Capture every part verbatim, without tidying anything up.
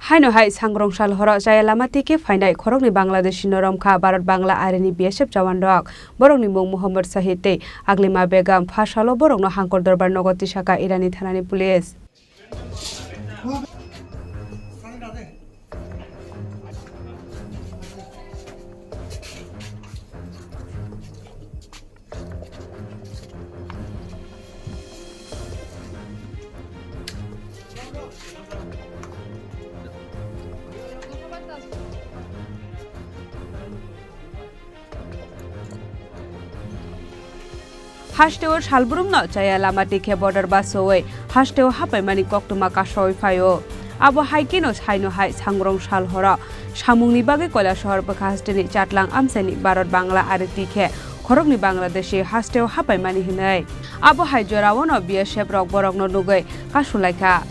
Haino hai sangrong sal horo chaya lama tike phainai khoroknwi Bangladeshi no romkha Bharat Bangla arini B S F jawan rok. Borokni mung Mohammad Sahid tei Aglima Begum. Pha salo borokno Hangkor Dorbar nogo tisaka Irani thanani police. Hasteo salbrumno chaya lama tikhe border basowi hasteo hapaimani koktwma kasawi phaio. Abo hai kheno saino hai sangrong sal horo samungni bagwi Koilasohor bwkha hasteni Chatlang amchaini Bharat Bangla ari tikhe khoroknwi Bangladeshi hasteo hapaimani hwnwi. Abo hai joraono B S F rok borokno nugwi kasulaikha.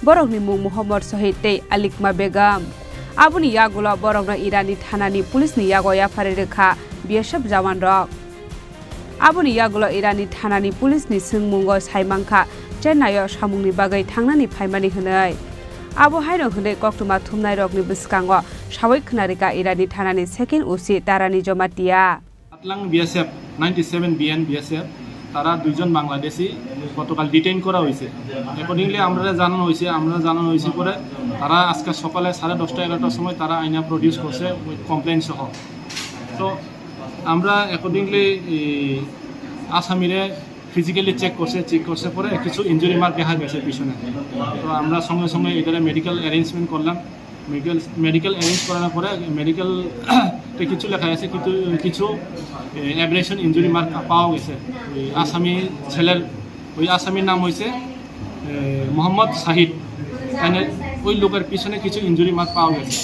Borokni mung Mohammad Sahid tei Alikma Begum. Aboni yagulo borokno Irani thanani police ni yago yaphari rwkha B S F jawan rok. Aboni yagulo Irani thanani police ni swngmungo sai mankha Chennai o samungni bagwi thangnani phaimani hwnwi. Abo haino hwnwi koktwma thumnairokni bwskango sawi khwnarikha Irani thanani second O C Tarani Jamatia. আটলাং BSF, ninety seven BN BSF, তারা দুইজন বাংলাদেশি গতকাল ডিটেইন করা হয়েছে। অ্যাকর্ডিংলি আমরা জানানো হয়েছে, আমরা জানানো হয়েছে পরে তারা আজকে সকালে সাড়ে দশটা এগারোটার সময় তারা আইনা প্রডিউস করছে উইথ কমপ্লেন সহ। তো আমরা অ্যাকর্ডিংলি আসামিরে ফিজিক্যালি চেক করছে, চেক করছে পরে কিছু ইনজুরি মার্ক দেখা গেছে পিছনে। তো আমরা সঙ্গে সঙ্গে এটারে মেডিকেল অ্যারেঞ্জমেন্ট করলাম। মেডিকেল, মেডিকেল অ্যারেঞ্জ করার পরে মেডিকেল তে কিছু লেখা আছে, কিছু, কিছু, এ, অ্যাব্রেশন ইনজুরি মার্ক পাওয়া গেছে। ওই আসামি ছেলের, ওই আসামির নাম হয়েছে, এ, মোহাম্মদ শাহিদ। মানে ওই লোকের পিছনে কিছু ইনজুরি মার্ক পাওয়া গেছে।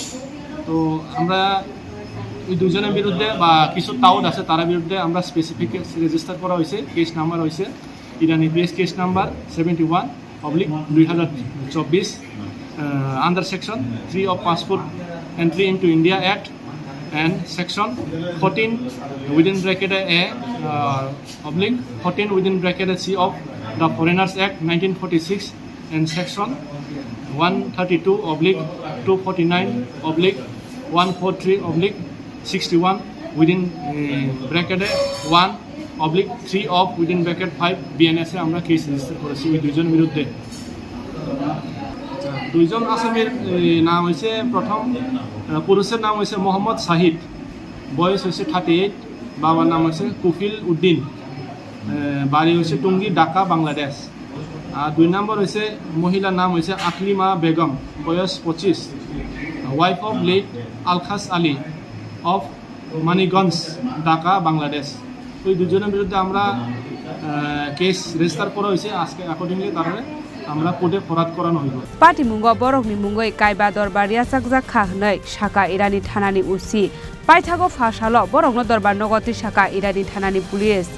তো আমরা ওই দুজনের বিরুদ্ধে বা কিছু টাউট আছে, তার বিরুদ্ধে আমরা স্পেসিফিক কেস রেজিস্টার করা হয়েছে, কেস নাম্বার হয়েছে Irani press case number seventy one oblique দুই হাজার চব্বিশ, uh, under section three of Passport Entry into India Act and section fourteen within bracket A, uh, oblique fourteen within bracket C of the Foreigners Act nineteen forty-six and section one thirty-two oblique two forty-nine oblique one four three oblique sixty-one within, uh, bracket one oblique three of within bracket five BNS এ আমরা case register করেছি ওই দুইজন বিরুদ্ধে। দুইজন আসামির, এ, নাম হয়েছে প্রথম, আহ, পুরুষের নাম হয়েছে মোহাম্মদ শাহিদ, বয়স হয়েছে থার্টি এইট, বাবার নাম হয়েছে কফিল উদ্দিন, এ, বাড়ি হয়েছে টুঙ্গি, ঢাকা, বাংলাদেশ। আর দুই নম্বর হয়েছে মহিলার নাম হয়েছে আকলিমা বেগম, বয়স পঁচিশ, wife of late আলখাস আলী of মানিকগঞ্জ, ঢাকা, বাংলাদেশ। ওই দুজনের বিরুদ্ধে আমরা, আহ, কেস রেজিস্টার করা হয়েছে। আজকে অ্যাকর্ডিংলি তারা আমরা কোর্টে ফরওয়ার্ড করানো হইব। Patimungo borokni mungwi kaiba dorbar yachakjak kha hwnwi sakha Irani thanani O C. Paithago pha salo borokno dorbar nogo tisaka Irani thanani police.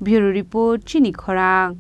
Bureau Report, Chini Khorang.